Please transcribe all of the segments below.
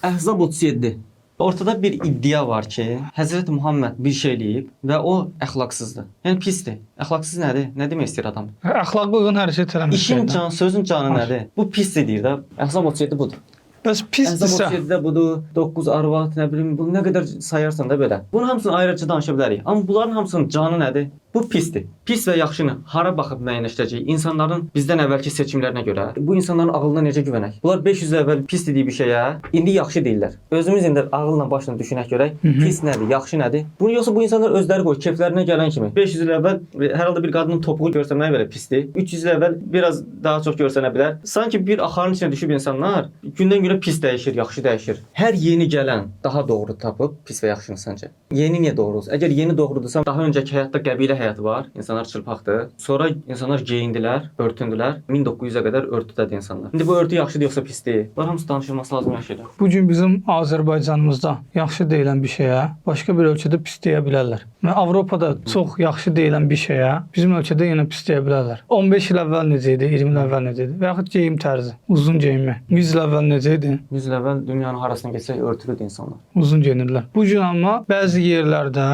Əhzab 37. Ortada bir iddia var ki, Həzrət Muhammed bir şey eləyib və o əxlaqsızdır. Yəni pisdir. Əxlaqsız nədir? Nə demək istəyir adam? Əxlaqa uyğun hərəkət eləmək. İşin can, sözün canı nədir? Bu pisdir deyir də. Əhzab 37 budur. Bəs Əhzab pisdirsə, 37-də budur, 9 arvad, nə bilim, bu nə qədər sayarsan da belə. Bunun hamısını ayrıca danışa bilərik. Amma bunların hamısının canı nədir? Bu pisdir. Pis və yaxşını hara baxıb müəyyənləşdirəcəyik? İnsanların bizdən əvvəlki seçimlərinə görə. Bu insanların ağlına necə güvənək? Bunlar 500 il əvvəl pis dediyi bir şeyə indi yaxşı deyirlər. Özümüz indi ağılla başla düşünək görək, pis nədir, yaxşı nədir? Bunu yoxsa bu insanlar özləri qoyur keflərinə gələn kimi. 500 il əvvəl hər halda bir qadının topuğu görsənməyə belə pisdir. 300 il əvvəl biraz daha çox görsənə bilər. Sanki bir axarın içinə düşüb insanlar gündən-günə pis dəyişir, yaxşı dəyişir. Hər yeni gələn daha doğru tapıb pis və yaxşını səncə? Yeni niyə doğru olsun? Əgər yeni doğrudursa, daha öncəki həyatda qəbilə həyatı var. İnsanlar çılpaqdır. Sonra insanlar geyindilər, örtündülər. 1900-ə qədər örtüdədir insanlar. İndi bu örtü yaxşıdır yoxsa pisdir? Bunlar hamısı danışılması lazım olan şeylər. bu gün bizim Azərbaycanımızda yaxşı deyilən bir şeyə başqa bir ölkədə pis deyə bilərlər. Və Avropada çox yaxşı deyilən bir şeyə bizim ölkədə yenə pis deyə bilərlər. 15 il əvvəl necə idi, 20 il əvvəl necə idi? Və yaxud geyim tərzi, uzun geyinmək. 100 il əvvəl necə idi? 100 il əvvəl dünyanın harasına getsək örtülüdü insanlar. Uzun geyinirdilər. Bu gün amma bəzi yerlərdə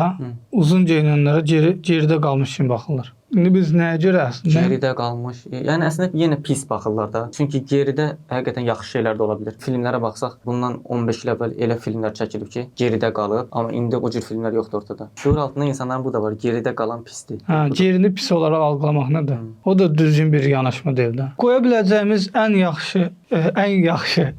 uzun geyinənlərə geridə qalmış kimi baxırlar. İndi biz nəyə görə əslində? Geridə qalmış. Yəni əslində yenə pis baxırlar da. Çünki geridə həqiqətən yaxşı şeylər də ola bilər. Filmlərə baxsaq, bundan 15 il əvvəl elə filmlər çəkilib ki, geridə qalıb, amma indi o cür filmlər yoxdur ortada. Şuur altında insanların bu da var. Geridə qalan pisdir. Hə, gerini pis olaraq algılamaq nədir? O da düzgün bir yanaşma deyil də. Qoya biləcəyimiz ən yaxşı,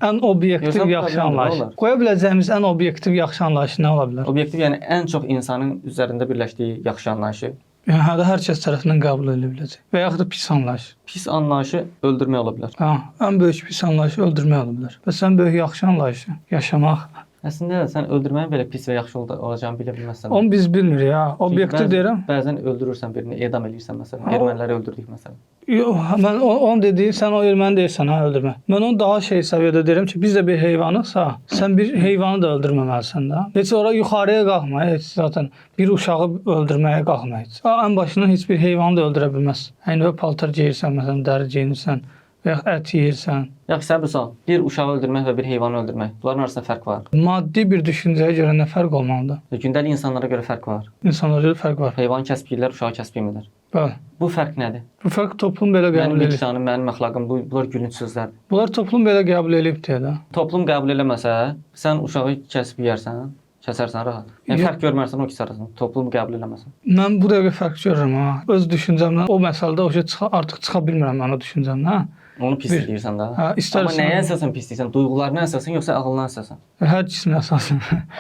ən obyektiv Yoxsa yaxşı problem nə anlayış. olar? Qoya biləcəyimiz ən obyektiv yaxşı anlayış nə ola bilər? Obyektiv, yəni ən çox insanın üzərində birləşdiyi yaxşı anlayışı. Yəni hə, hər kəs tərəfindən qəbul edilə biləcək. Və yaxud da pis anlayış. Pis anlayışı öldürmək ola bilər. Hə, ən böyük pis anlayışı öldürmək ola bilər. Bəs ən böyük yaxşı anlayışı yaşamaq. Əslində sən öldürməyin belə pis və yaxşı olacağını bilə bilməzsən. Onu biz bilmirik ha. Çünki Obyektiv deyirəm. Bəzən öldürürsən birini, edam eləyirsən məsələn. Ha, Erməniləri öldürdük məsələn. Yox, mən onu dediyi sən o erməni deyirsən ha öldürmə. Mən onu daha şey səviyyədə deyirəm ki, biz də bir heyvanıqsa, sən bir heyvanı da öldürməməlisən də. Heç ora yuxarıya qalxma, heç zaten bir uşağı öldürməyə qalxma heç. Ən başından heç bir heyvanı da öldürə bilməz. Əynivə paltar geyirsən, məsələn, dəri geyinirsən və yaxud ət yeyirsən. Yaxşı, sən bir sual. Bir uşağı öldürmək və bir heyvanı öldürmək. Bunların arasında fərq var. Maddi bir düşüncəyə görə nə fərq olmalıdır? Gündəlik insanlara görə fərq var. İnsanlara görə fərq var. Heyvan kəsib yeyirlər, uşağı kəsib yemirlər. Bəli. Bu fərq nədir? Bu fərq toplum belə Mənim qəbul eləyib. vicdanım, mənim əxlaqım, bunlar gülünc sözlərdir. Bunlar toplum belə qəbul eləyib deyə də. Toplum qəbul eləməsə, sən uşağı kəsib yeyərsən, kəsərsən rahat. Yəni Yox. fərq görmərsən o kəsərsən. Toplum qəbul eləməsə. Mən bu dəqiqə fərq görürəm ha. Öz düşüncəmdən o məsələdə o şey artıq çıxa bilmirəm mən o düşüncəmdən. Ha. Onu pis deyirsən də. Hə, istər Amma nəyə əsasən pis deyirsən? Duyğularına əsasən yoxsa ağılına əsasən? Hər ikisinə əsasən.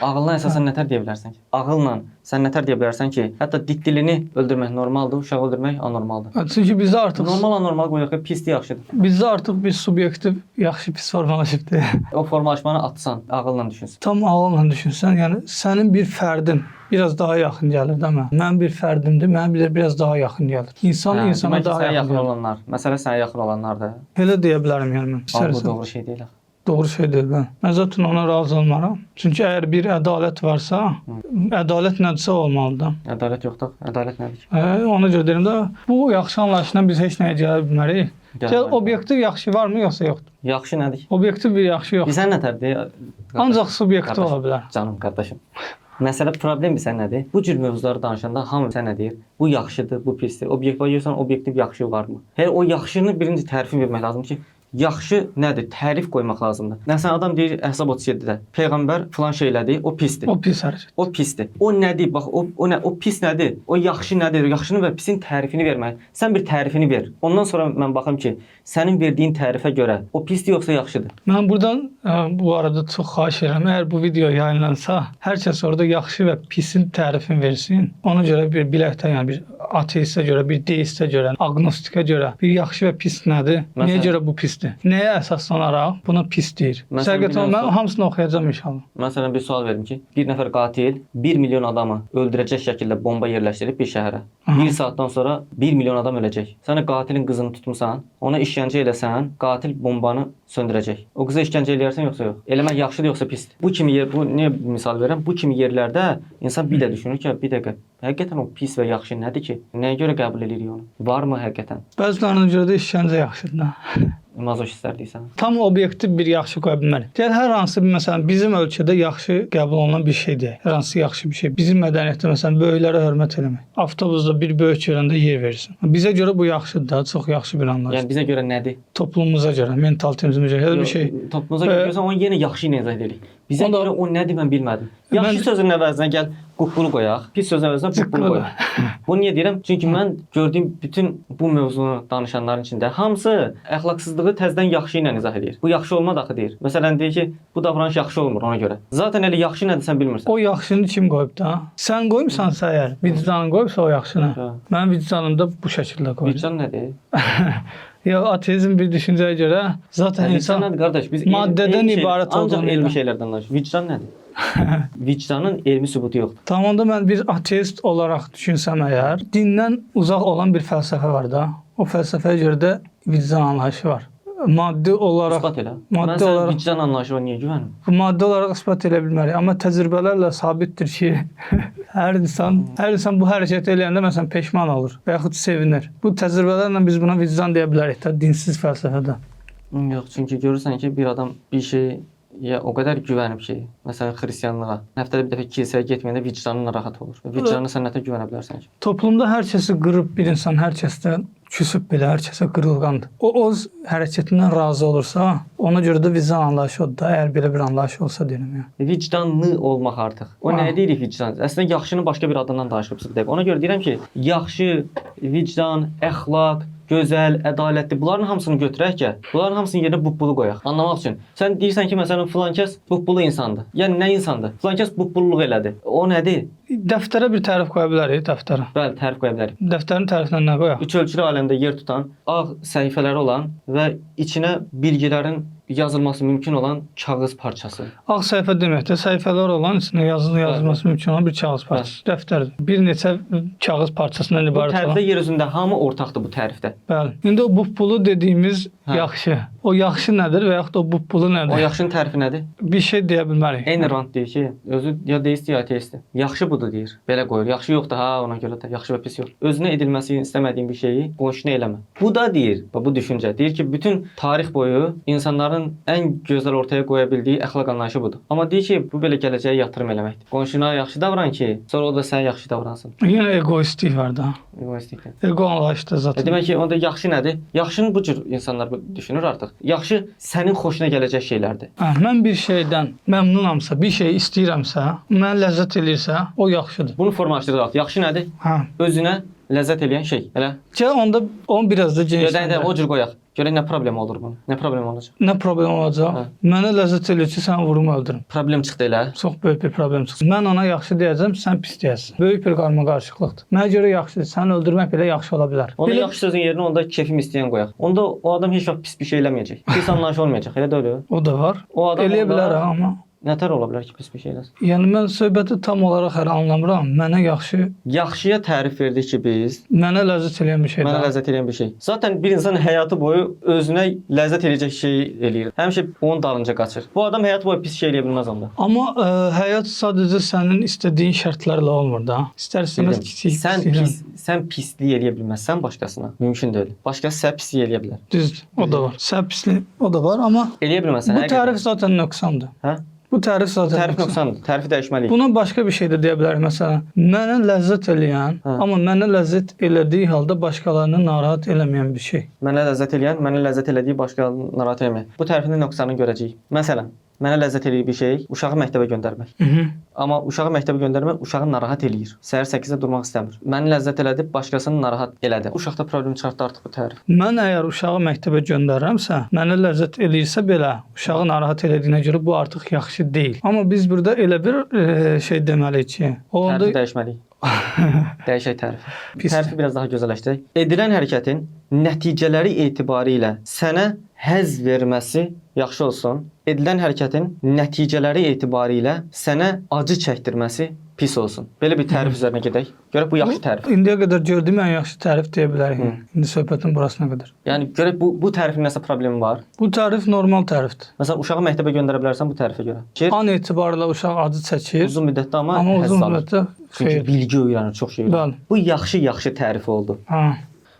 Ağılına əsasən nətər deyə bilərsən ki? Ağılla sən nətər deyə bilərsən ki, hətta dit dilini öldürmək normaldır, uşağı öldürmək anormaldır. Çünki bizdə artıq Normal anormal qoyaq ki, pisdir, yaxşıdır. bizdə artıq bir subyektiv yaxşı pis formalaşıbdı. O formalaşmanı atsan, ağılla düşünsən. Tam ağılla düşünsən, yəni sənin bir fərdin biraz daha yaxın gəlir də mənə. Mən bir fərdimdir, mənə bir biraz daha yaxın gəlir. İnsan Hə, insana demək ki, daha sənə yaxın yaxın gəlir. olanlar, məsələ sənə yaxın olanlardır. Elə deyə bilərəm yəni mən. Amma İstər bu istəmə. doğru şey deyil axı. Doğru şey deyil mən. Mən zaten ona razı olmaram. Çünki əgər bir ədalət varsa, ədalət nədirsə olmalıdır. Ədalət yoxdur. Ədalət nədir ki? Ona görə deyirəm də bu yaxşı anlayışla biz heç nəyə gələ bilmərik. Gəl Gəlmərik. obyektiv yaxşı varmı yoxsa yoxdur? Yaxşı nədir ki? Obyektiv bir yaxşı yoxdur. Bizə nətərdir? Ancaq subyektiv Qardaşım, ola bilər. Canım qardaşım. Məsələ problem bizə nədir? Bu cür mövzuları danışanda hamı sənə deyir, bu yaxşıdır, bu pisdir. Obyektiv görsən, obyektiv yaxşı varmı? Hər o yaxşını birinci tərifini vermək lazımdır ki, yaxşı nədir? Tərif qoymaq lazımdır. Məsələn, adam deyir Əhzab 37-də peyğəmbər filan şey elədi, o pisdir. O pis hərəkət. O pisdir. O nədir? Bax o o nə? O pis nədir? O yaxşı nədir? Yaxşının və pisin tərifini vermək. Sən bir tərifini ver. Ondan sonra mən baxım ki, sənin verdiyin tərifə görə o pisdir yoxsa yaxşıdır? Mən buradan bu arada çox xahiş edirəm. Əgər bu video yayınlansa, hər kəs orada yaxşı və pisin tərifini versin. Ona görə bir biləkdə, yəni bir ateistə görə, bir deistə görə, aqnostikə görə bir yaxşı və pis nədir? Niyə Məsələn- görə bu pisdir? Nəyə əsaslanaraq buna pis deyir? Məsələn, Həqiqətən bir mən dənə hamısını oxuyacağam inşallah. Məsələn bir sual verim ki, bir nəfər qatil 1 milyon adamı öldürəcək şəkildə bomba yerləşdirib bir şəhərə. Aha. 1 saatdan sonra 1 milyon adam öləcək. Sən də qatilin qızını tutmusan, ona işgəncə eləsən, qatil bombanı söndürəcək. O qıza işgəncə eləyərsən yoxsa yox? Eləmək yaxşıdır yoxsa pisdir? Bu kimi yer, bu niyə misal verirəm? Bu kimi yerlərdə insan bir də düşünür ki, bir dəqiqə, həqiqətən o pis və yaxşı nədir ki? Nəyə görə qəbul eləyirik onu? Varmı həqiqətən? Bəzilərinə görə də işgəncə yaxşıdır. da. Mazoşistlər deyirsən. Tam obyektiv bir yaxşı qoya bilmərik. Gəl hər hansı bir məsələn bizim ölkədə yaxşı qəbul olunan bir şey deyək. Hər hansı yaxşı bir şey. Bizim mədəniyyətdə məsələn böyüklərə hörmət eləmək. Avtobusda bir böyük görəndə yer verirsən. Bizə görə bu yaxşıdır da, çox yaxşı bir anlayış. Yəni bizə görə nədir? Toplumumuza görə, mentalitetimizə görə elə bir şey. Toplumumuza görə görsən onu yenə yaxşı ilə izah edirik. Bizə O da- görə o nədir mən bilmədim. Yaxşı Mən- sözün əvəzinə gəl quqqulu qoyaq. Pis sözün əvəzinə buqqulu qoyaq. Bunu niyə deyirəm? Çünki mən gördüyüm bütün bu mövzunu danışanların içində hamısı əxlaqsızlığı təzədən yaxşı ilə izah edir. Bu yaxşı olmadı axı deyir. Məsələn deyir ki, bu davranış yaxşı olmur ona görə. Zaten elə yaxşı nədir sən bilmirsən. O yaxşını kim qoyub da? Sən qoymusansa əgər, vicdanın qoyubsa o yaxşını. Hə. Mənim vicdanımda bu şəkildə qoyulub. Vicdan nədir? Ya ateizm bir düşüncəyə görə zaten Vicdan insan nədir qardaş? Biz maddədən elmi ibarət ancaq olduğunu elmi ilə. şeylərdən danışırıq. Vicdan nədir? Vicdanın elmi sübutu yoxdur. Tam onda mən bir ateist olaraq düşünsəm əgər, dindən uzaq olan bir fəlsəfə var da. O fəlsəfəyə görə də vicdan anlayışı var. Maddi olaraq İsbat elə. Mən Maddi sənin olaraq vicdan anlayışına niyə güvənim? maddi olaraq isbat eləyə bilmərik, amma təcrübələrlə sabitdir ki, hər insan bu hərəkəti eləyəndə məsələn peşman olur və yaxud sevinir. Bu təcrübələrlə biz buna vicdan deyə bilərik də dinsiz fəlsəfədə. Yox, çünki görürsən ki, bir adam bir şeyə o qədər güvənib ki, məsələn xristianlığa, həftədə bir dəfə kilsəyə getməyəndə vicdanı narahat olur. Vicdanı sən nətər güvənə bilərsən ki? Toplumda hər kəsi qırıb bir insan hər kəsdən küsüb belə, hər kəsə qırılğandır. O öz hərəkətindən razı olursa, ona görə də vicdan anlayışı odur da, əgər belə bir anlayış olsa deyirəm ya. Vicdanlı olmaq artıq. O Ha. nə deyirik vicdan? Əslində yaxşını başqa bir adından danışırıq bu dəqiqə. Ona görə deyirəm ki, yaxşı, vicdan, əxlaq, gözəl, ədalətli bunların hamısını götürək ki, bunların hamısının yerinə bubbulu qoyaq. Anlamaq üçün. Sən deyirsən ki, məsələn filan kəs bubbulu insandır. Yəni nə insandır? Filan kəs bubbulluq elədi. O nədir? Dəftərə bir tərif qoya bilərik, dəftərə. Bəli, tərif qoya bilərik. Dəftərin tərifinə nə qoyaq? Üç ölçülü aləmdə yer tutan, ağ səhifələri olan və içinə bilgilərin yazılması mümkün olan kağız parçası. Ağ səhifə deməkdə səhifələr olan içində yazılı yazılması mümkün olan bir kağız parçası. Dəftərdir. Bir neçə kağız parçasından Bu ibarət tərifdə olan. yer üzündə hamı ortaqdır bu tərifdə. Bəli. İndi o bubbulu dediyimiz Hə. yaxşı. O yaxşı nədir və yaxud o bubbulu O nədir? yaxşının tərifi nədir? Bir şey deyə bilmərik. Ayn Rand deyir ki, özü ya deist ya ateistdir. Yaxşı budur deyir. Belə qoyur. Yaxşı yoxdur ha, ona görə də yaxşı və pis yox. Özünə edilməsini istəmədiyin bir şeyi qonşuna eləmə. Bu da deyir, bax bu düşüncə deyir ki, bütün tarix boyu insanların ən gözəl ortaya qoya bildiyi əxlaq anlayışı budur. Amma deyir ki, bu belə gələcəyə yatırım eləməkdir. Qonşuna yaxşı davran ki, sonra o da sənə yaxşı davransın. Yenə egoistlik var da. Egoistlikdir. Ego anlayışı da zaten. Demək ki, onda yaxşı nədir? Yaxşını bu cür insanlar düşünür artıq. Yaxşı sənin xoşuna gələcək şeylərdir. Hə, mən bir şeydən məmnunamsa, bir şey istəyirəmsə, mənə ləzzət eləyirsə, o yaxşıdır. Bunu formalaşdıraq. Yaxşı nədir? Hə. Özünə ləzzət eləyən şey. Elə. Gəl onda onu biraz da Görək də genişləndirək. o cür qoyaq. Görək nə problem olur bunun. Nə problem olacaq? Nə problem olacaq? Hə. Mənə ləzzət eləyir ki, sən vurum öldürüm. Problem çıxdı elə. Çox böyük bir problem çıxdı. Mən ona yaxşı deyəcəm, sən pis deyəsən. Böyük bir qarmaqarışıqlıqdır. Mənə görə yaxşıdır. Səni öldürmək belə yaxşı ola bilər. Onda Belə yaxşı sözün yerinə onda kefim istəyən qoyaq. Onda o adam heç vaxt pis bir şey eləməyəcək. Pis anlayış olmayacaq. Elə deyil. o da var. O adam Eləyə onda bilər ha, amma nətər ola bilər ki, pis bir şey eləsin? yəni mən söhbəti tam olaraq hələ anlamıram. Mənə yaxşı, Yaxşıya tərif verdik ki, biz mənə ləzzət eləyən bir şey mənə də. ləzzət eləyən bir şey. Zaten bir insan həyatı boyu özünə ləzzət eləyəcək şeyi eləyir. Həmişə onun dalınca qaçır. Bu adam həyatı boyu pis şey eləyə bilməz onda. Amma həyat sadəcə sənin istədiyin şərtlərlə olmur da. İstər-istəməz Bildim. kiçik Sən kiçik- pis, sən pislik eləyə bilməzsən başqasına. Mümkün deyil. Başqası sənə pislik eləyə bilər. Düzdür, o da var. Sən pislik, o da var, amma Eləyə bilməzsən. bu həqiqətən. tərif zaten nöqsandır. Hə? Bu tərif zaten Tərif nöqsandır. nöqsandır. Tərifi dəyişməliyik. Buna başqa bir şey də deyə bilərik məsələn. Mənə ləzzət eləyən, Hə. amma mənə ləzzət elədiyi halda başqalarını narahat eləməyən bir şey. Mənə ləzzət eləyən, mənə ləzzət elədiyi başqalarını narahat eləmir. Bu tərifinin nöqsanını görəcəyik. Məsələn, mənə ləzzət eləyir bir şey, uşağı məktəbə göndərmək. Mhm. Amma uşağı məktəbə göndərmək uşağı narahat eləyir. Səhər 8-də durmaq istəmir. Məni ləzzət elədi, başqasını narahat elədi. Uşaqda problem çıxartdı artıq bu tərif. Mən əgər uşağı məktəbə göndərirəmsə, mənə ləzzət eləyirsə belə, uşağı narahat elədiyinə görə bu artıq yaxşı deyil. Amma biz burada elə bir şey deməliyik ki, o onda Tərifi dəyişməliyik. Dəyişək tərifi. Pis. Tərifi biraz daha gözəlləşdirək. Edilən hərəkətin nəticələri etibarilə sənə həzz verməsi yaxşı olsun. Edilən hərəkətin nəticələri etibarilə sənə acı çəkdirməsi pis olsun. Belə bir tərif üzərinə gedək. Görək bu yaxşı tərif. İndiyə qədər gördüyüm ən yaxşı tərif deyə bilərik. İndi söhbətin burasına qədər. Yəni görək bu tərifin nəsə problemi var. Bu tərif normal tərifdir. Məsələn, uşağı məktəbə göndərə bilərsən bu tərifə görə. Ki, An etibarilə uşaq acı çəkir, uzun müddətdə amma, amma həzz uzun alır. müddətdə Çünki xeyir. bilgi öyrənir, çox şey öyrənir. Bəli. Bu yaxşı-yaxşı tərifi oldu. Hə.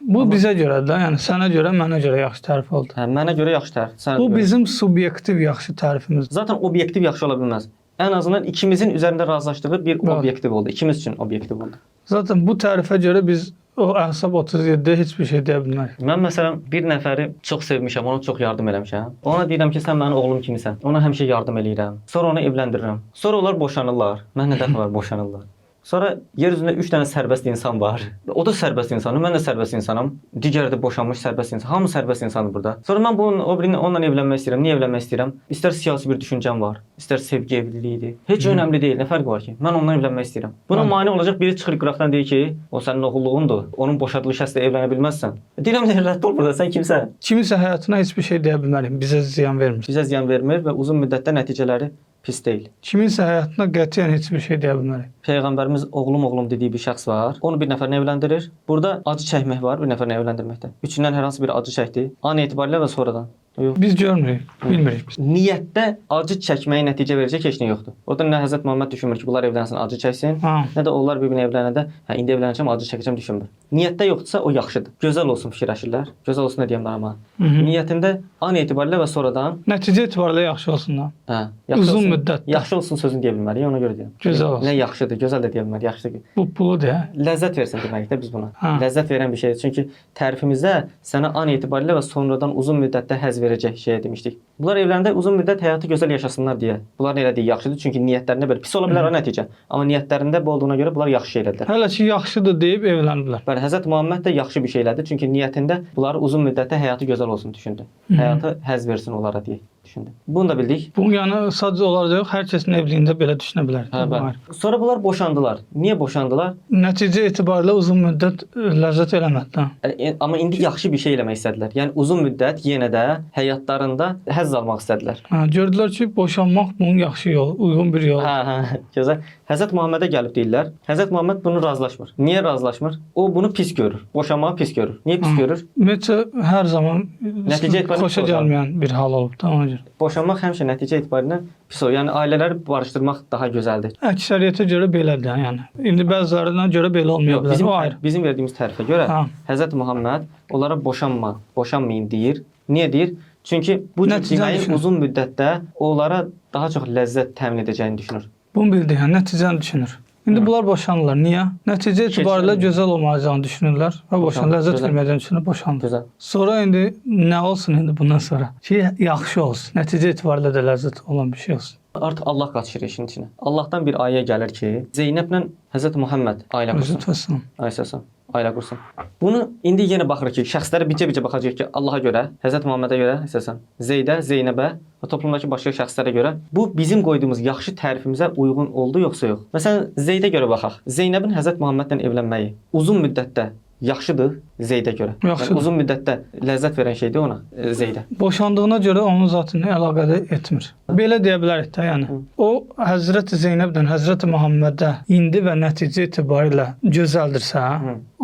Bu bizə görə də, yəni sənə görə, mənə görə yaxşı tərif oldu. Hə, mənə görə yaxşı tərif. Sənə Bu görə. bizim subyektiv yaxşı tərifimizdir. Zaten obyektiv yaxşı ola bilməz. Ən azından ikimizin üzərində razılaşdığı bir Bəli. obyektiv oldu. İkimiz üçün obyektiv oldu. Zaten bu tərifə görə biz o Əhzab 37-də heç bir şey deyə bilmərik. Mən məsələn bir nəfəri çox sevmişəm, ona çox yardım eləmişəm. Ona deyirəm ki, sən mənim oğlum kimisən. Ona həmişə yardım eləyirəm. Sonra onu evləndirirəm. Sonra onlar boşanırlar. Mən nə dəxli var boşanırlar. Sonra yer üzündə 3 dənə sərbəst insan var. O da sərbəst insandır, mən də sərbəst insanam. Digəri də boşanmış sərbəst insan. Hamı sərbəst insandır burada. Sonra mən bunun o birini onunla evlənmək istəyirəm. Niyə evlənmək istəyirəm? İstər siyasi bir düşüncəm var, istər sevgi evliliyidir. Heç önəmli deyil, nə fərqi var ki? Mən onunla evlənmək istəyirəm. Buna mane olacaq biri çıxır qıraqdan deyir ki, o sənin oğulluğundur. Onun boşadığı şəxslə evlənə bilməzsən. Deyirəm rədd ol burada, sən kimsən? Kimisə həyatına heç bir şey deyə bilmərik. Bizə ziyan vermir. Bizə ziyan vermir və uzun müddətdə nəticələri pis deyil. Kiminsə həyatına qətiyyən heç bir şey deyə bilmərik. Peyğəmbərimiz oğlum oğlum dediyi bir şəxs var. Onu bir nəfərlə evləndirir. Burada acı çəkmək var bir nəfərlə evləndirməkdə. Üçündən hər hansı bir acı çəkdi. An etibarilə və sonradan. Yox. Biz görmürük, bilmirik biz. Niyyətdə acı çəkməyə nəticə verəcək heç nə yoxdur. Orada nə Həzrət Muhammed düşünmür ki, bunlar evlənsin, acı çəksin, Ha. nə də onlar bir-birinə evlənəndə, hə indi evlənəcəm, acı çəkəcəm düşünmür. Niyyətdə yoxdursa o yaxşıdır. Gözəl olsun fikirləşirlər. Gözəl olsun nə deyəm amma. Niyyətində an etibarilə və sonradan, Nəticə etibarilə yaxşı olsun da. hə, yaxşı Uzun olsun. müddətdə. Yaxşı olsun sözünü deyə bilmərik, ona görə deyirəm. Gözəl olsun. Nə yaxşıdır, gözəl də deyə bilmərik, yaxşıdır. Bu pulu deyə. Ləzzət versin deməkdir də biz buna. Ha. Ləzzət verən bir şeydir. Çünki tərifimizdə sənə an etibarilə və sonradan uzun müddətdə həzz verəcək şeyə demişdik. Bunlar evləndə uzun müddət həyatı gözəl yaşasınlar deyə. Bunların elədiyi yaxşıdır. Çünki niyyətlərində belə pis ola bilər o nəticə. Amma niyyətlərində bu olduğuna görə bunlar yaxşı şey elədilər. Hələ ki yaxşıdır deyib evləniblər. Bəli, Həzrət Muhammed də yaxşı bir şey elədi. Çünki niyyətində bunları uzun müddətdə həyatı gözəl olsun düşündü. Həyatı həzz versin onlara deyə düşündü. Bunu da bildik. Bunun yəni sadəcə onlarda yox, hər kəsin evliliyində belə düşünə bilər. Hə, bəli. Sonra bunlar boşandılar. Niyə boşandılar? Nəticə etibarilə uzun müddət ləzzət eləmədi də. Amma indi yaxşı bir şey eləmək istədilər. Yəni uzun müddət yenə də həyatlarında həzz almaq istədilər. Hə, gördülər ki, boşanmaq bunun yaxşı yol, uyğun bir yol. Hə, hə, gözəl. Həzrət Muhammedə gəlib deyirlər. Həzrət Muhammed bunu razılaşmır. Niyə razılaşmır? O bunu pis görür. Boşanmağı pis görür. Niyə pis görür? Ümumiyyətcə hər zaman Nəticə etibarilə xoşa pis olacaq. gəlməyən bir hal olub da ona görə. Boşanmaq həmişə nəticə etibarilə pis olur. Yəni ailələri barışdırmaq daha gözəldir. Əksəriyyətə görə belədir yəni. İndi bəzilərinə görə belə olmaya Yox, bilər. bizim O ayrı. bizim verdiyimiz tərifə görə Ha. Həzrət Muhammed onlara boşanma, boşanmayın deyir. Niyə deyir? Çünki bu cür Nəticəni deməyin düşünür. uzun müddətdə onlara daha çox ləzzət təmin edəcəyini düşünür. Bunu bildi, yəni nəticəni düşünür. İndi bunlar boşanırlar. Niyə? Nəticə etibarilə Keçinirlər. gözəl olmayacağını düşünürlər və boşanırlar. Ləzzət Gözəl. verməyəcəyini düşünür, boşanırlar. Gözəl. Sonra indi nə olsun indi bundan sonra? Ki yaxşı olsun. Nəticə etibarilə də ləzzət olan bir şey olsun. Artıq Allah qaçır işin içinə. Allahdan bir ayə gəlir ki, Zeynəblə Həzrət Muhammed ailə qursun. Ləzzət olsun. Aleyhisselam ailə qursun. Bunu indi yenə baxırıq ki, şəxslərə bircə-bircə baxacağıq ki, Allaha görə, Həzrət Muhammedə görə, əsəsən, Zeydə, Zeynəbə və toplumdakı başqa şəxslərə görə bu bizim qoyduğumuz yaxşı tərifimizə uyğun oldu yoxsa yox? Məsələn, Zeydə görə baxaq. Zeynəbin Həzrət Muhammedlə evlənməyi uzun müddətdə yaxşıdır Zeydə görə. Yaxşıdır. Yəni, uzun müddətdə ləzzət verən şeydir ona, Zeydə. Boşandığına görə onun zatını əlaqədar etmir. Belə deyə bilərik də, yəni. O Həzrət Zeynəblə Həzrət Muhammedə indi və nəticə etibarilə gözəldirsə,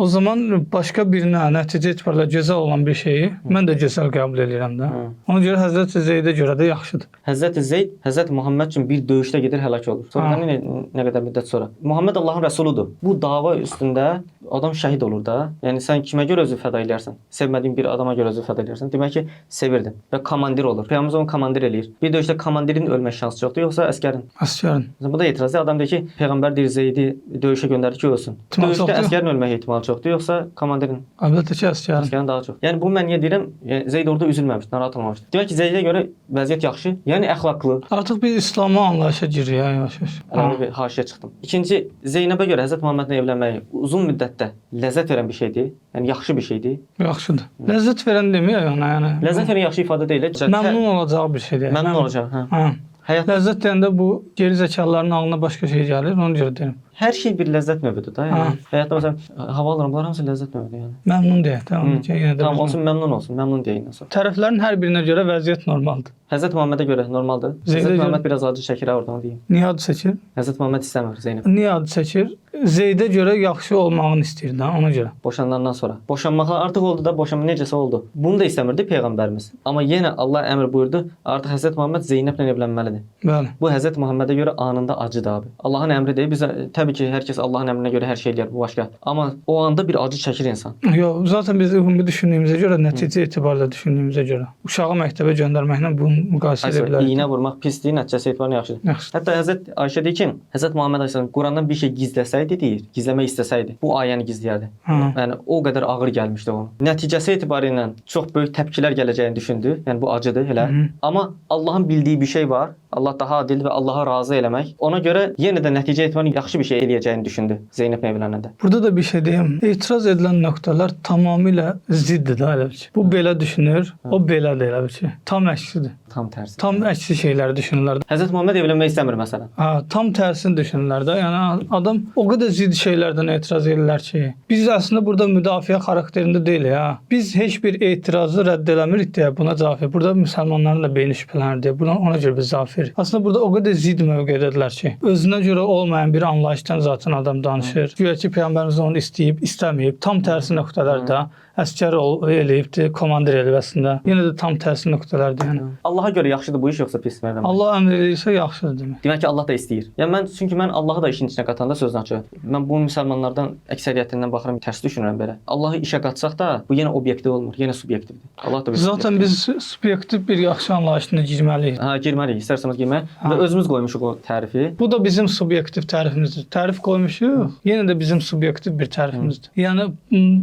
o zaman başqa birinə nəticə etibarilə gözəl olan bir şeyi mən də gözəl qəbul eləyirəm də. Ona görə Həzrət Zeydə görə də yaxşıdır. Həzrət Zeyd Həzrət Muhammed üçün bir döyüşdə gedir, həlak olur. Sonradan nə qədər müddət sonra. Muhammed Allahın rəsuludur. Bu dava üstündə adam şəhid olur da. Yəni sən kimə görə özünü fəda eləyərsən? Sevmədiyin bir adama görə özünü fəda eləyərsən. Demək ki, sevirdin və komandir olur. Peyğəmbər onu komandir eləyir. Bir döyüşdə komandirin ölmə şansı çoxdur, yoxsa əskərin? Əsgərin. Məsələn, bu da etirazdır. Adam deyir ki, peyğəmbər deyir Zeydi döyüşə göndərdi ki, ölsün. İhtimal Döyüşdə çoxdur. əskərin ölmək ehtimalı çoxdur, yoxsa komandirin? Əlbəttə ki, əsgərin. Əsgərin daha çox. Yəni bu mən niyə deyirəm? Yəni Zeyd orada üzülməmiş, narahat olmamışdı. Demək ki, Zeydə görə vəziyyət yaxşı, yəni əxlaqlı. Artıq bir İslama anlayışa girir ya yavaş-yavaş. Əlavə bir haşiyə çıxdım. İkinci, Zeynəbə görə Həzrət Muhammedlə evlənməyi uzun müddətdə ləzzət verən bir şeydir. Yəni yaxşı bir şeydir. Yaxşıdır. Ləzzət verən deməyək ona, yəni. Ləzzət verən yaxşı ifadə deyil. Məmnun olacağı bir şeydir. Məmnun olacaq, hə. Hə. Həyat Ləzzət deyəndə bu geri zəkalıların ağlına başqa şey gəlir, ona görə deyirəm. hər şey bir ləzzət növüdür da. Yəni Hə. həyatda məsələn hava alıram, bunlar hamısı ləzzət növüdür yəni. Məmnun deyək, tamam ki, yenə də. Tamam biz- olsun, məmnun olsun, məmnun deyin olsun. Tərəflərin hər birinə görə vəziyyət normaldır. Həzrət Muhammedə görə normaldır. Zeynə Həzrət görə- Muhammed biraz acı çəkir ha oradan deyim. Niyə adı çəkir? Həzrət Muhammed istəmir Zeynəb. Niyə adı çəkir? Zeydə görə yaxşı olmağını istəyir də, ona görə. Boşanandan sonra. Boşanmaqla artıq oldu da, boşanma necəsə oldu. Bunu da istəmirdi peyğəmbərimiz. Amma yenə Allah əmr buyurdu, artıq Həzrət Muhammed Zeynəblə evlənməlidir. Bəli. Bu Həzrət Muhammedə görə anında acıdır abi. Allahın əmri deyil, biz Təbii ki, hər kəs Allahın əmrinə görə hər şey eləyər, bu başqa. Amma o anda bir acı çəkir insan. Yox, zaten biz ümumi düşündüyümüzə görə, nəticə etibarilə düşündüyümüzə görə uşağı məktəbə göndərməklə bunu müqayisə edə bilərik. İynə vurmaq pisdir, nəticəsi etibarilə yaxşıdır. Yaxşı. Hətta Həzrət Ayşə deyir ki, Həzrət Muhammed əleyhissalam Qurandan bir şey gizləsəydi deyir, gizləmək istəsəydi, bu ayəni gizləyərdi. Hə. Yəni o qədər ağır gəlmişdi ona. Nəticəsi etibarilə çox böyük təpkilər gələcəyini düşündü. Yəni bu acıdır elə. Hı. Amma Allahın bildiyi bir şey var. Allah daha adil və Allaha razı eləmək. Ona görə yenə də nəticə etibarilə yaxşı bir şey eləyəcəyini düşündü Zeynəblə evlənəndə. Burada da bir şey deyim. Etiraz edilən nöqtələr tamamilə ziddir də elə bir şey. Bu belə düşünür, o belədir elə bir şey. Tam əksidir. Tam tərsi. Tam əksi şeyləri düşünürlər. Həzrət Muhammed evlənmək istəmir məsələn. Ha, tam tərsini düşünürlər də. Yəni adam o qədər zidd şeylərdən etiraz edirlər ki, biz əslində burada müdafiə xarakterində deyilik ha. Biz heç bir etirazı rədd eləmirik deyə buna cavab verir. Burada müsəlmanların da beyni şübhələnir deyə buna ona görə biz cavab veririk. Əslində burada o qədər zidd mövqedədirlər ki, özünə görə olmayan bir anlayışdan zaten adam danışır. Güya ki peyğəmbərimiz onu istəyib, istəməyib. Tam tərsi nöqtələrdə əsgər eləyibdi, komandir eləyib əslində. Yenə də tam tərsi nöqtələrdir yəni. Allaha görə yaxşıdır bu iş yoxsa pis mənim? Allah əmr edirsə yaxşıdır demək. Demək ki, Allah da istəyir. Yəni mən çünki mən Allahı da işin içinə qatanda sözün açığı. Mən bu müsəlmanlardan əksəriyyətindən baxıram, tərs düşünürəm belə. Allahı işə qatsaq da bu yenə obyektiv olmur, yenə subyektivdir. Allah da bir Zaten biz subyektiv bir yaxşı anlayışına girməliyik. Hə, girməliyik, istərsəniz girməliyik. Və özümüz qoymuşuq o tərifi. Bu da bizim subyektiv tərifimizdir. Tərif qoymuşuq, yenə də bizim subyektiv bir tərifimizdir. Yəni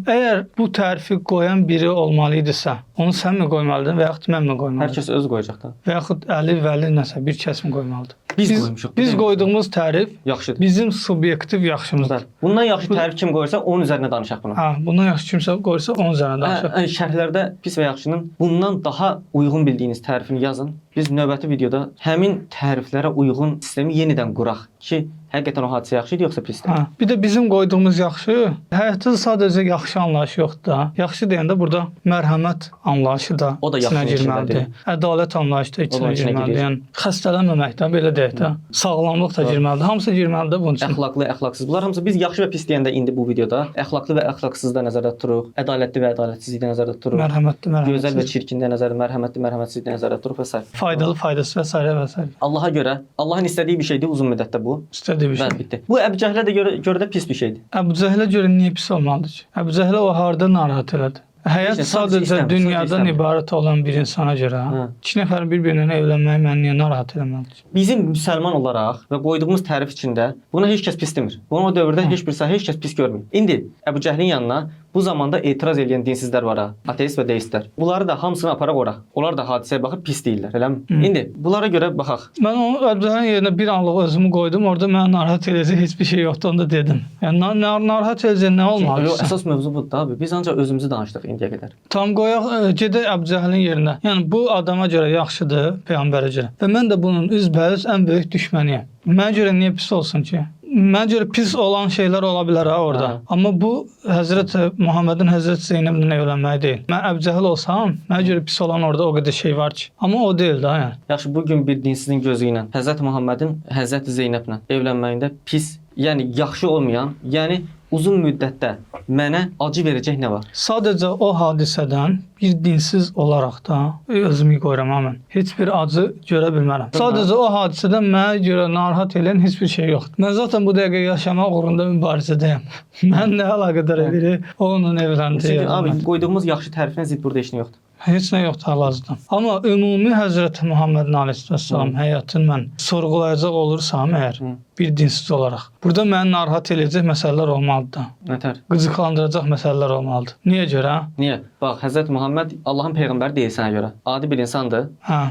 əgər bu tərifi qoyan biri olmalı idisə, onu sən mi qoymalıydın və yaxud mən mi qoymalıydım? Hər kəs özü qoyacaq da. Və yaxud Əli, Vəli nəsə bir kəs mi qoymalıdır? Biz qoymuşuq. Biz qoyduğumuz tərif Yaxşıdır. bizim subyektiv yaxşımızdır. Bundan yaxşı tərif kim qoyursa onun üzərinə danışaq bunu. Ha, bundan yaxşı kimsə qoysa onun üzərinə danışaq. Hə, şərhlərdə pis və yaxşının bundan daha uyğun bildiyiniz tərifini yazın. Biz növbəti videoda həmin təriflərə uyğun sistemi yenidən quraq ki, həqiqətən o hadisə yaxşı idi yoxsa pisdir? Ha, bir də bizim qoyduğumuz yaxşı, həyatda sadəcə yaxşı anlayışı yoxdur da. Yaxşı deyəndə burada mərhəmət anlayışı da, O da içinə yaxşının girməlidir. Ədalət anlayışı da içinə O da içinə girməlidir. girir. Yəni xəstələnməmək də belə deyək də, sağlamlıq da girməlidir. Hamısı girməlidir bunun üçün. Əxlaqlı, əxlaqsız. Bunlar hamısı biz yaxşı və pis deyəndə indi bu videoda əxlaqlı və əxlaqsız da nəzərdə tuturuq, ədalətli və ədalətsizlik də nəzərdə tuturuq. Mərhəmətli, Gözəl və mərhəmətsiz. çirkin də nəzərdə, mərhəmətli, mərhəmətsiz də nəzərdə tuturuq və s. Faydalı, faydasız və s. və s. Allaha görə, Allahın istədiyi bir şeydir uzun müddətdə bu. İstədiyi bir Bəli, şey. bitdi. Bu Əbu Cəhlə də görə də pis bir şeydir. Əbu Cəhlə görə niyə pis olmalıdır ki? Əbu Cəhlə o harda narahat elədi? Həyat Heç nə, sadəcə sadəcə istəmir, sadəcə dünyadan istəmir. ibarət olan bir insana görə, Hə. iki nəfərin bir-birinə evlənməyi məni niyə narahat eləməlidir? Bizim müsəlman olaraq və qoyduğumuz tərif içində buna heç kəs pis demir. Bunu o dövrdə heç bir heç kəs pis görmür. İndi Əbu Cəhlin yanına bu zamanda etiraz edən dinsizlər var ha, ateist və deistlər. Bunları da hamısını aparaq ora. Onlar da hadisəyə baxıb pis deyirlər, eləmi? İndi bunlara görə baxaq. Mən onu Əbu Cəhlin yerinə bir anlıq özümü qoydum. Orada məni narahat eləyəcək heç bir şey yoxdur, onu da dedim. Yəni narahat eləyəcək nə olmalıdır? Yox, əsas mövzu budur da abi. Biz ancaq özümüzü danışdıq indiyə qədər. Tam qoyaq gedək Əbu Cəhlin yerinə. Yəni bu adama görə yaxşıdır, peyğəmbərə görə. Və mən də bunun üzbəüz ən böyük düşməniyəm. Mənə görə niyə pis olsun ki? Mənə görə pis olan şeylər ola bilər ha orada. Hə. Amma bu Həzrət Muhammedin Həzrət Zeynəblə evlənməyi deyil. Mən Əbu Cəhl olsam, mənə görə pis olan orada o qədər şey var ki. Amma o deyil də yəni. Yaxşı, bu gün bir dinsizin gözü ilə Həzrət Muhammedin Həzrət Zeynəblə evlənməyində pis, yəni yaxşı olmayan, yəni uzun müddətdə mənə acı verəcək nə var? Sadəcə o hadisədən bir dinsiz olaraq da özümü qoyuram ha mən. Heç bir acı görə bilmərəm. Sadəcə o hadisədən mənə görə narahat eləyən heç bir şey yoxdur. Mən zaten bu dəqiqə yaşamaq uğrunda mübarizədəyəm. Mən nə əlaqədar edir? Onunla evləndi. Çünki abi evlənmədi. qoyduğumuz yaxşı tərifinə zidd burada heç nə yoxdur. Heç nə yoxdur hal-hazırda. Amma ümumi Həzrəti Muhammedin əleyhissalam həyatını mən sorğulayacaq olursam əgər bir dinsiz olaraq, burada məni narahat eləyəcək məsələlər olmalıdır da. Nətər? Qıcıqlandıracaq məsələlər olmalıdır. Niyə görə? Niyə? Bax, Həzrət Muhammed Allahın peyğəmbəri deyil sənə görə. Adi bir insandır. Hə.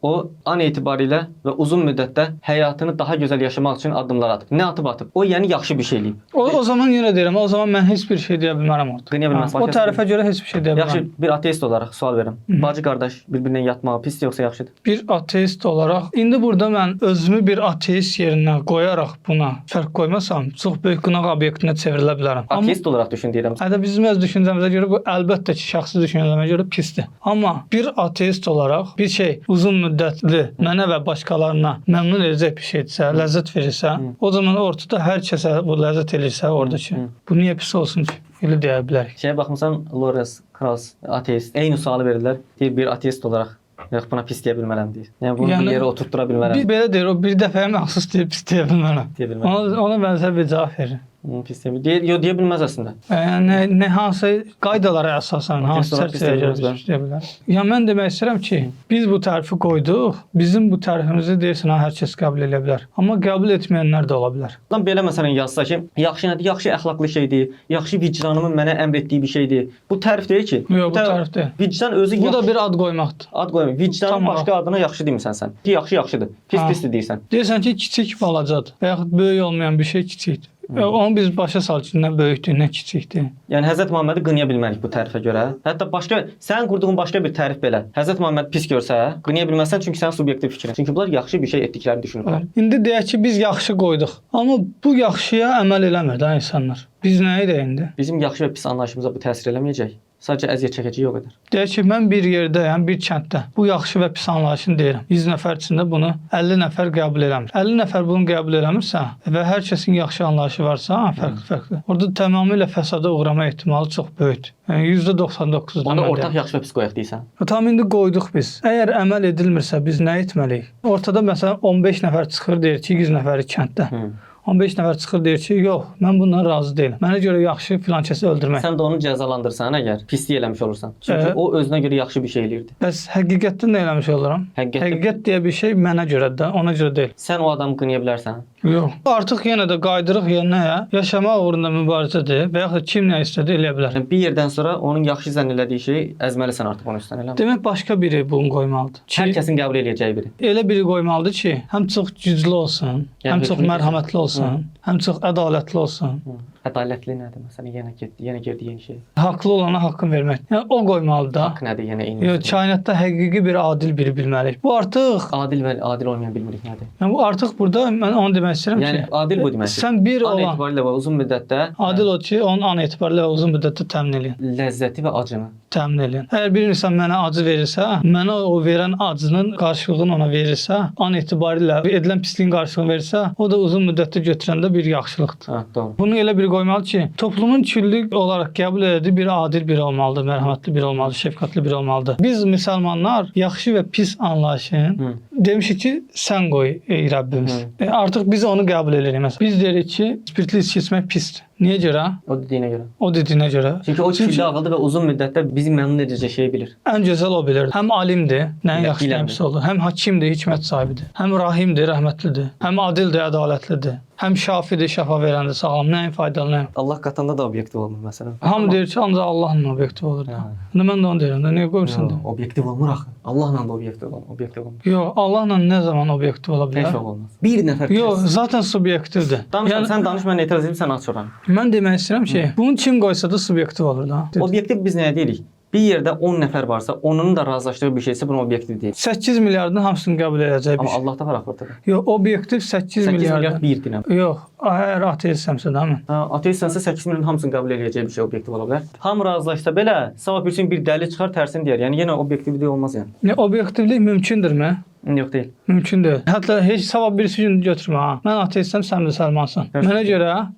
O an etibarilə və uzun müddətdə həyatını daha gözəl yaşamaq üçün addımlar atıb. Nə atıb atıb? O yəni yaxşı bir şey eləyib. O zaman yenə deyirəm, o zaman mən heç bir şey deyə bilmərəm orada. Qınaya bilməz, Hə, o başqa- tərifə görə heç bir şey deyə Yaxşı, bilmərəm. bir ateist olaraq sual verirəm. Bacı qardaş bir-birinə yatmağı pisdir yoxsa yaxşıdır? Bir ateist olaraq indi burada mən özümü bir ateist yerinə qoyaraq buna fərq qoymasam, çox böyük qınaq obyektinə çevrilə bilərəm. Amma Ateist olaraq düşün deyirəm. Hətta bizim öz düşüncəmizə görə bu əlbəttə ki, şəxsi düşüncəmə görə pisdir. Amma bir ateist olaraq bir şey uzun müddətli mənə və başqalarına məmnun edəcək bir şeydirsə, ləzzət verirsə, o zaman ortada hər kəsə bu ləzzət eləyirsə oradakı, bu niyə pis olsun ki? Elə deyə bilərik. Şeyə baxmısan, Lawrence Krauss ateist. Eyni sualı verirlər. Deyir bir ateist olaraq Yox, buna pis deyə bilmərəm deyir. Yəni bunu Yəni- bir yerə oturtdura bilmərəm. Bir belə deyir, o bir dəfəyə məxsus deyib pis deyə bilmərəm. Deyə bilmərəm. Ona bənzər bir cavab verir. Pis deyə deyir, yox deyə bilməz əslində. Yəni nə hansı qaydalara əsasən, hansı olaraq pis çərçivəyə deyə görə bilməz, pis deyə bilər. Ya mən demək istəyirəm ki, biz bu tərifi qoyduq, bizim bu tərifimizi deyirsən, ha, hər kəs qəbul eləyə bilər. Amma qəbul etməyənlər də ola bilər. Lan belə məsələn yazsa ki, yaxşı nədir? Yaxşı əxlaqlı şeydir, yaxşı vicdanımın mənə əmr etdiyi bir şeydir. Bu tərif deyil ki. Yox, bu tərif deyil. Vicdan özü Bu da yaxşı bir ad qoymaqdır. ad qoymur. Vicdanın Tam başqa adına yaxşı demisən sən. Ki yaxşı yaxşıdır. Pis Ha. pisdir deyirsən. Deyirsən ki, kiçik balacadır və yaxud böyük olmayan bir şey kiçikdir. Onu biz başa sal ki, nə böyükdür, nə kiçikdir. Yəni Həzrət Muhammədi qınaya bilmərik bu tərifə görə. Hətta başqa sənin qurduğun başqa bir tərif belə. Həzrət Muhamməd pis görsə, qınaya bilməzsən çünki sənin subyektiv fikrin. Çünki bunlar yaxşı bir şey etdiklərini düşünürlər. İndi deyək ki, biz yaxşı qoyduq. Amma bu yaxşıya əməl eləmir də insanlar. Biz nə edək indi? Bizim yaxşı və pis anlayışımıza bu təsir eləməyəcək. Sadəcə əziyyət çəkəcək o qədər. Deyək ki, mən bir yerdəyəm, bir kənddə. Bu yaxşı və pis anlayışını deyirəm. 100 nəfər içində bunu 50 nəfər qəbul eləmir. 50 nəfər bunu qəbul eləmirsə və hər kəsin yaxşı anlayışı varsa, fərqli-fərqli. Orada tamamilə fəsada uğrama ehtimalı çox böyükdür. Yəni %99-dan Onda mən ortaq deyirəm. yaxşı və pis qoyaq deyirsən. Tam indi qoyduq biz. Əgər əməl edilmirsə biz nə etməliyik? Ortada məsələn 15 nəfər çıxır deyir ki, 100 nəfəri kənddə. 15 nəfər çıxır deyir ki, yox, mən bundan razı deyiləm. Mənə görə yaxşı filan kəsi öldürmək. Sən də onu cəzalandırsan əgər pislik eləmiş olursan. Çünki o özünə görə yaxşı bir şey eləyirdi. Bəs həqiqətdə nə eləmiş oluram? Həqiqətdə Həqiqət deyə bir şey mənə görədir də, ona görə deyil. sən o adamı qınaya bilərsən. Yox. Artıq yenə də qayıdırıq ya nəyə? Yaşamaq uğrunda mübarizədir və yaxud da kim nə istədi eləyə bilər. Yəni bir yerdən sonra onun yaxşı zənn elədiyi şeyi əzməlisən artıq onun üstünə, eləmi? Demək başqa biri bunu qoymalıdır. Ki, Hər kəsin qəbul eləyəcəyi biri. elə biri qoymalıdır ki, həm çox güclü olsun, Yəni həm çox hökmü mərhəmətli olsun, həm çox ədalətli olsun. Ədalətli nədir məsələn? Yenə getdi, yenə girdi yeni şey. Haqlı olana haqqını vermək. Yəni o qoymalıdır da. Haqq nədir yenə eyni. Yox, kainatda həqiqi bir adil biri bilməliyik. Bu artıq, Adil və adil olmayan bilmirik nədir. yəni bu artıq burada mən onu demək istəyirəm Yəni ki, adil bu deməkdir. sən bir An olan etibarilə və uzun müddətdə adil o ki, onun an etibarilə və uzun müddətdə təmin eləyən. ləzzəti və acını. Təmin eləyən. Əgər bir insan mənə acı verirsə, mənə o verən acının qarşılığını ona verirsə, an etibarilə edilən pisliyin qarşılığını verirsə, o da uzun müddətdə götürəndə bir yaxşılıqdır. Hə, doğru. Bunu elə bir qoymalı ki, toplumun külli olaraq qəbul elədiyi bir adil biri olmalıdır, mərhəmətli biri olmalıdır, şəfqətli biri olmalıdır. Biz müsəlmanlar yaxşı və pis anlayışın demişik ki, sən qoy ey Rəbbimiz. Artıq biz onu qəbul eləyirik. Məsələn, biz deyirik ki, spirtli içki içmək pisdir. Niyə görə? O dediyinə görə. O dediyinə görə. Çünki o külli ağıldır və uzun müddətdə bizi məmnun edəcək şeyi bilir. Ən gözəl o bilir. Həm alimdir, nəyin yaxşı Biləndir. nəyin pis olur. Həm hakimdir, hikmət sahibidir. Həm rahimdir, rəhmətlidir. Həm adildir, ədalətlidir. Həm şafidir, şəfa verəndir, sağlam, nəyin faydalı, nəyin. Allah qatanda da obyektiv olmur məsələn. Hamı deyir ki, ancaq Allahla obyektiv olur da. İndi mən də onu deyirəm də, niyə qoyursan Yox, də? obyektiv olmur axı. Allahla da obyektiv olmur, obyektiv olmur. Yox, Allahla nə zaman obyektiv ola Heç bilər? vaxt olmaz. Bir nəfər Yox, kəs. zaten subyektivdir. Danış, Yəni sən danış, mən etiraz edim, sən aç oranı. mən demək istəyirəm ki, bunu kim qoysa da subyektiv olur da. Obyektiv biz nəyə deyirik? Bir yerdə 10 nəfər varsa, onun da razılaşdığı bir şeysə buna obyektiv deyirik. 8 milyardın hamısını qəbul edəcək bir Amma şey. Allahda var axı ortada. Yox, obyektiv 8 8 milyard. milyard bir dinə. Yox, əgər ateistsəmsə də mən. Hə, ateistsənsə 8 milyon hamısını qəbul eləyəcəyi bir şey obyektiv ola bilər. Hamı razılaşsa belə, sabah bir gün bir dəli çıxar tərsini deyər. Yəni yenə obyektivlik olmaz yəni. Ne obyektivlik mümkündürmü? Yox deyil. Mümkün deyil. Hətta heç sabah birisi gün götürmə ha. Mən ateistsəm, sən müsəlmansan. Evet.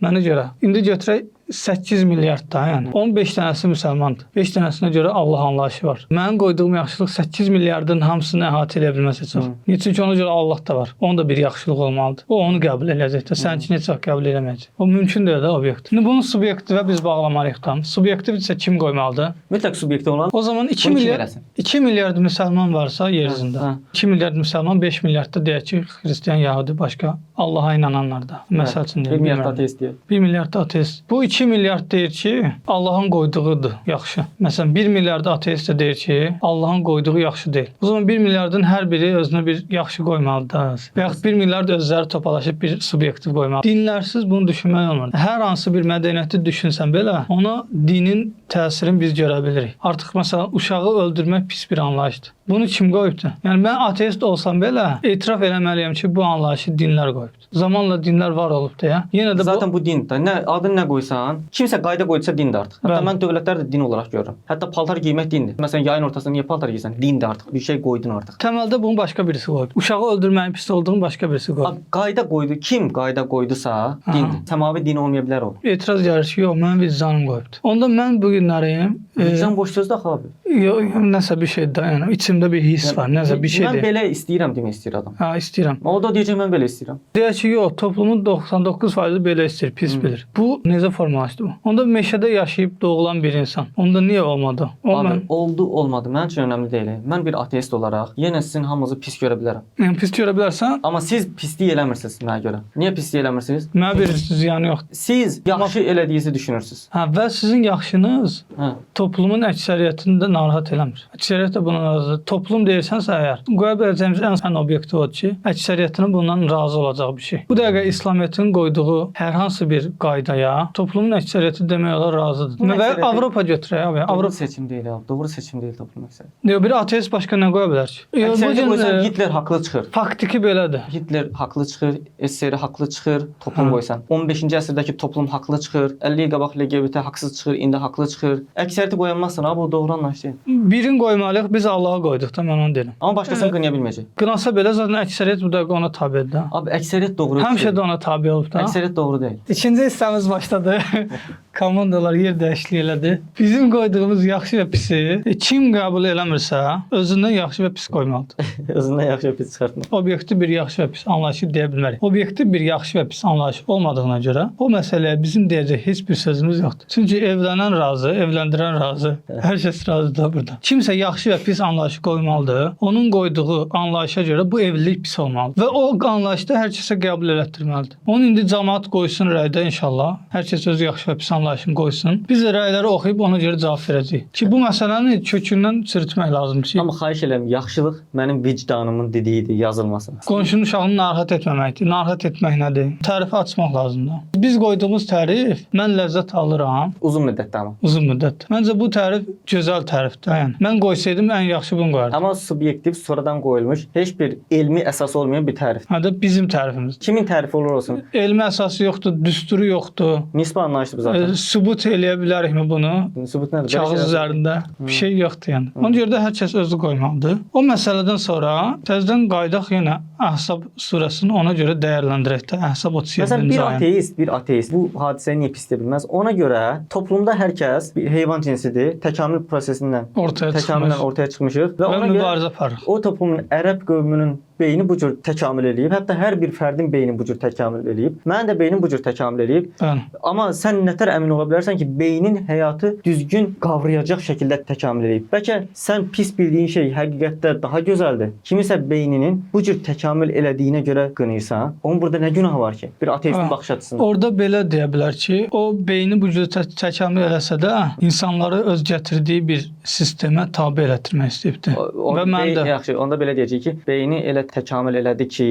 Mənə görə. İndi götürək 8 milyard da, yəni 15 dənəsi müsəlmandır. 5 dənəsinə görə Allah anlayışı var. Mənim qoyduğum yaxşılıq 8 milyardın hamısını əhatə eləyə bilməz heç vaxt. Niyə? Çünki ona görə Allah da var. Onun da bir yaxşılıq olmalıdır. O onu qəbul eləyəcək də, səninkini heç vaxt qəbul eləməyəcək. O mümkün deyil də obyekt. İndi bunu subyektivə biz bağlamalıyıq tam. Subyektiv isə kim qoymalıdır? Mütləq subyektiv olan O zaman 2 Bunu kim milyard eləsin? 2 milyard müsəlman varsa yer üzündə. Hə, 2 milyard müsəlman, 5 milyard da deyək ki, xristian, yahudi, başqa Allaha inananlar da. Məsəl üçün 1 deyirəm. milyard bilmirəm. ateist deyir. 1 milyard da ateist. Bu 2 milyard deyir ki, Allahın qoyduğudur, yaxşı. Məsələn, 1 milyard ateist də deyir ki, Allahın qoyduğu yaxşı deyil. O zaman 1 milyardın hər biri özünə bir yaxşı qoymalıdır da. Və yaxud 1 milyard özləri topalaşıb bir subyektiv qoymalı. Dinlərsiz bunu düşünmək olmur. Hər hansı bir mədəniyyəti düşünsən belə, ona dinin təsirini biz görə bilirik. Artıq məsələn, uşağı öldürmək pis bir anlayışdır. Bunu kim qoyubdu? Yəni mən ateist olsam belə etiraf eləməliyəm ki, bu anlayışı dinlər qoyubdu. Zamanla dinlər var olub deyə. Yenə də bu Zaten bu dindir. Nə adını nə qoysan, kimsə qayda qoysa dindir artıq. Hətta Bəli. mən dövlətləri də din olaraq görürəm. Hətta paltar geymək dindir. Məsələn, yayın ortasında niyə paltar geyirsən? Dindir artıq. Bir şey qoydun artıq. Təməldə bunu başqa birisi qoyub. Uşağı öldürməyin pis olduğunu başqa birisi qoyub. Abi, qayda qoydu. Kim qayda qoydusa, dindir. Səmavi din olmaya bilər o. Etiraz gəlir ki, yox, mənim vicdanım qoyubdu. Onda mən bu günləri Vicdan boş sözdür axı abi. Yox, nəsə bir şey də, yəni içimdə bir hiss var, nəsə bir Mən şeydir. belə istəyirəm demək istəyir adam. Hə, istəyirəm. O da deyəcək mən belə istəyirəm. Deyək ki, yox, toplumun 99%-i belə istəyir, pis bilir. Bu necə formalaşdı bu? Onda meşədə yaşayıb doğulan bir insan. Onda niyə olmadı? O Abi mən oldu, olmadı mənim üçün önəmli deyil. Mən bir ateist olaraq yenə sizin hamınızı pis görə bilərəm. Yəni pis görə bilərsən, Amma siz pislik eləmirsiniz mənə görə. Niyə pislik eləmirsiniz? mənə bir ziyanı yoxdur. Siz yaxşı elədiyinizi düşünürsüz. Hə, və sizin yaxşınız Hə. toplumun əksəriyyətini də narahat eləmir. Əksəriyyət də buna razıdır. Toplum deyirsənsə əgər, qoya biləcəyimiz ən obyektiv odur ki, əksəriyyətinin bundan razı olacağı bir şey. Bu dəqiqə İslamiyyətin qoyduğu hər hansı bir qaydaya toplumun əksəriyyəti demək olar razıdır. Bunun Və əksəriyyəti- Avropa götürək abi. Doğru Avropa seçim deyil abi. Doğru seçim deyil toplum əksəriyyəti. Yox, bir ateist başqa nə qoya bilər ki? Yox, bu Əksəriyyəti gün qoysan Hitler haqlı çıxır. faktiki belədir. Hitler haqlı çıxır, SSR haqlı çıxır, toplum Hə. qoysan. 15-ci əsrdəki toplum haqlı çıxır, 50 il qabaq LGBT haqsız çıxır, indi haqlı çıxır. Əksəriyyəti qoyanmazsan abi, o doğru anlayış deyil. Birini qoymalıyıq, biz Allaha qoyduq da mən onu deyirəm. Amma başqasını qınaya bilməyəcək. Qınasa belə zaten əksəriyyət bu dəqiqə ona tabedir də. Abi əksəriyyət doğru. Həmişə də ona tabe olub da. Əksəriyyət doğru deyil. İkinci hissəmiz başladı. Komandalar yer dəyişikliyi elədi. Bizim qoyduğumuz yaxşı və pisi kim qəbul eləmirsə, özündən yaxşı və pis qoymalıdır. Özündən yaxşı pis çıxartma. Obyektiv bir yaxşı və pis anlayışı deyə bilmərik. Obyektiv bir yaxşı və pis anlayış olmadığına görə o məsələyə bizim deyəcək heç bir sözümüz yoxdur. Çünki evlənən razı, evləndirən razı, hər kəs razıdır burada. Kimsə yaxşı və pis anlayışı qoymalıdır. Onun qoyduğu anlayışa görə bu evlilik pis olmalıdır və o anlayışda hər kəsə qəbul elətdirməlidir. Onu indi cəmaət qoysun rəydə inşallah. Hər kəs öz yaxşı və pis anlayışını qoysun. Biz də rəyləri oxuyub ona görə cavab verəcəyik. Ki bu məsələni kökündən çürütmək lazımdır ki, Amma xahiş edirəm, yaxşılıq mənim vicdanımın dediyidir, yazılmasın. qonşunun uşağını narahat etməməkdir. Narahat etmək nədir? Tərifi açmaq lazımdır. Biz qoyduğumuz tərif mən ləzzət alıram Uzun müddətdə amma. uzun müddət. Məncə bu tərif gözəl tərifdir. Yəni mən qoysaydım ən yaxşı bunu qoyardım. Amma subyektiv, sonradan qoyulmuş, heç bir elmi əsası olmayan bir tərif. Hə də bizim tərifimiz. Kimin tərifi olur olsun? Elmi əsası yoxdur, düsturu yoxdur. Nisbi anlayışdır bu zaten. Sübut eləyə bilərikmi bunu? Sübut nədir? Belə Kağız şeylər- üzərində bir şey yoxdur yəni. Ona görə də hər kəs özü qoymalıdır. O məsələdən sonra təzədən qayıdaq yenə Əhzab surəsini ona görə dəyərləndirək də. Əhzab Məsələn, 37-ci bir ayə. ateist, bir ateist bu hadisəni niyə pis deyə bilməz? Ona görə toplumda hər kəs bir heyvan cinsidir, təkamül prosesindən, Ortaya təkamüllə çıxmış. ortaya çıxmışıq və Və ona görə mübarizə aparır. o toplumun ərəb qövmünün beyni bu cür təkamül eləyib, hətta hər bir fərdin beyni bu cür təkamül eləyib. Mənim də beynim bu cür təkamül eləyib. Bəli. Amma sən nətər əmin ola bilərsən ki, beynin həyatı düzgün qavrayacaq şəkildə təkamül eləyib. Bəlkə sən pis bildiyin şey həqiqətdə daha gözəldir. Kimisə beyninin bu cür təkamül elədiyinə görə qınayırsan. Onun burada nə günahı var ki? Bir ateistin Ha. baxış açısından. Orada belə deyə bilər ki, o beyni bu cür təkamül eləsə də insanları öz gətirdiyi bir sistemə tabe elətdirmək istəyibdi. O, Və mən də yaxşı, onda belə deyəcək ki, beyni elə təkamül elədi ki,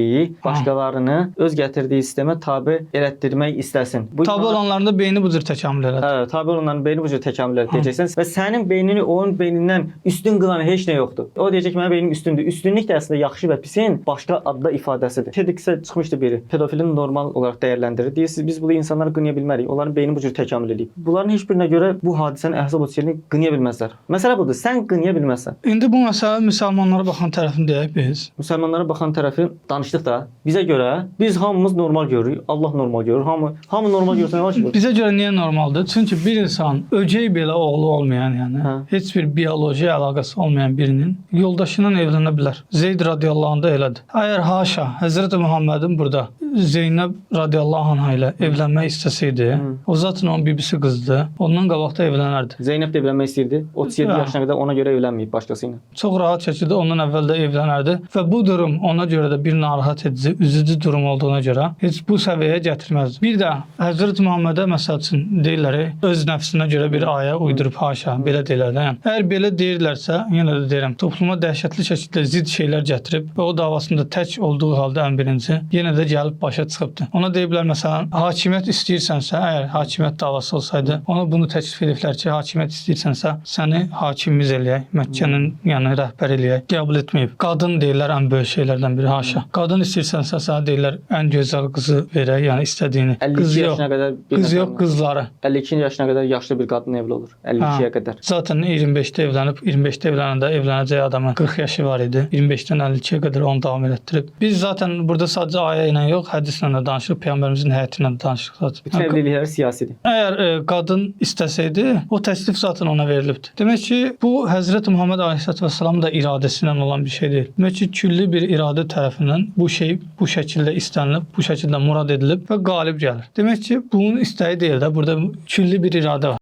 başqalarını öz gətirdiyi sistemə tabe elətdirmək istəsin. Bu tabe olanların da beyni bu cür təkamül elədi. Hə, tabe olanların beyni bu cür təkamül elədi deyəcəksən və sənin beynini onun beynindən üstün qılan heç nə yoxdur. O deyəcək ki, mənim beynim üstündür. Üstünlük də əslində yaxşı və pisin başqa adda ifadəsidir. TEDx-ə çıxmışdı biri. Pedofilini normal olaraq dəyərləndirir. Deyir, siz biz bu insanları qınaya bilmərik. Onların beyni bu cür təkamül eləyib. Bunların heç birinə görə bu hadisənin Əhzab 37-ni qınaya bilməzlər. Məsələ budur. Sən qınaya bilməzsən. İndi bu məsələ müsəlmanlara baxan tərəfini deyək biz. Müsəlmanlara baxan tərəfi danışdıq da. Bizə görə biz hamımız normal görürük. Allah normal görür. Hamı normal görsə nə var ki burada? Bizə görə niyə normaldır? Çünki bir insan ögey belə oğlu olmayan, yəni Hə. heç bir bioloji əlaqəsi olmayan birinin yoldaşından evlənə bilər. Zeyd radiyallahu anh da elədir. Əgər haşa Həzrəti Muhammedin burada Zeynəb radiyallahu anha ilə evlənmək istəsəydi, o zaten onun bibisi qızdı. Ondan qabaqda evlənərdi. Zeynəb də evlənmək istəyirdi. 37 Hə. yaşına qədər ona görə evlənməyib başqası ilə. Çox rahat şəkildə ondan əvvəl də evlənərdi və bu durum ona görə də bir narahat edici, üzücü durum olduğuna görə heç bu səviyyəyə gətirməzdi. Bir də Həzrət Muhammedə məsəl üçün deyirlər, öz nəfsinə görə bir ayə uydurub haşa, belə deyirlər də. Yəni. Əgər belə deyirlərsə, yenə də deyirəm, topluma dəhşətli şəkildə zidd şeylər gətirib və o davasında tək olduğu halda ən birinci yenə də gəlib başa çıxıbdı. Ona deyiblər məsələn, hakimiyyət istəyirsənsə, əgər hakimiyyət davası olsaydı, ona bunu təklif ediblər ki, hakimiyyət istəyirsənsə, səni hakimimiz eləyək, Məkkənin yəni rəhbər eləyək. Qəbul etməyib. Qadın deyirlər ən böyük şeylər. şeylərdən biri haşa. Qadın istəyirsənsə sənə deyirlər ən gözəl qızı verək, yəni istədiyini. 52 Qız yox. yaşına qədər bir Qız yox, nəfərlə- qızları. 52 yaşına qədər yaşlı bir qadın evli olur. 52-yə qədər. Zaten 25-də evlənib, 25-də evlənəndə evlənəcək adamın 40 yaşı var idi. 25-dən 52-yə qədər onu davam elətdirib. Biz zaten burada sadəcə ayə ilə yox, hədislə də danışırıq, peyğəmbərimizin həyatı ilə də danışırıq zaten. Bütün evliliklər siyasidir. Əgər qadın istəsəydi, o təklif zaten ona verilibdi. Demək ki, bu Həzrət Muhammed Əleyhissalatu vesselamın da iradəsi ilə olan bir şey deyil. Demək ki, külli bir iradə tərəfindən bu şey bu şəkildə istənilib, bu şəkildə murad edilib və qalib gəlir. Demək ki, bunun istəyi deyil də, burada külli bir iradə var.